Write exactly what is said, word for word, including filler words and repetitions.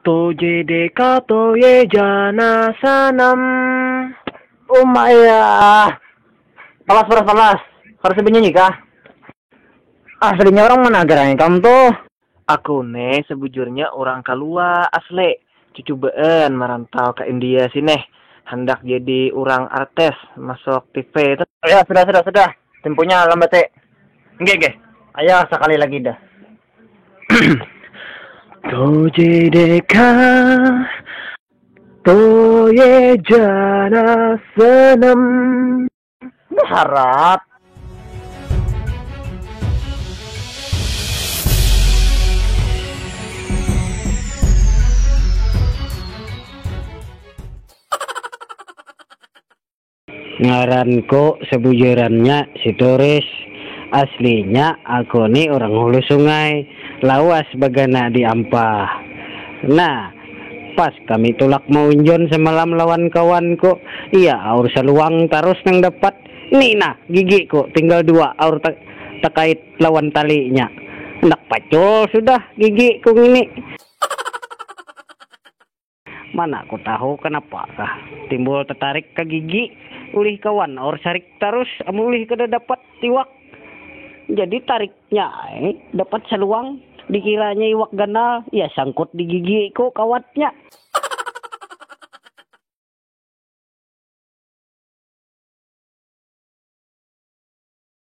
To J D K to ye jana sanam. Uma ya. Palas, palas, palas. Harus bernyanyi kah? Aslinya orang mana gerai kamu tuh? Aku ne sebujurnya orang kalua asli. Cucubaan merantau ke India sini. Hendak jadi orang artis masuk T V itu. Ya sudah, sudah, sudah. Tempunya lambat sih. Nggih, nggih. Ayo sekali lagi dah. To J D K to ye jana senam. Berharap. Ngaranku sebujurannya si Turis. Aslinya aku ni orang hulu sungai, lawas bagana di ampah. Nah, pas kami tulak maunjun semalam lawan kawanku, iya aur saluang tarus nang dapat. Ni nah gigiku tinggal dua aur ta- takait lawan talinya. Handak pacul sudah gigiku ngini. Mana ku tahu kenapa kah timbul tetarik ke gigi ulih kawan aur sarik tarus amun ulih kada dapat iwak. Jadi tariknya ai dapat saluang, dikiranya iwak ganal, ya sangkut di gigi ku kawatnya.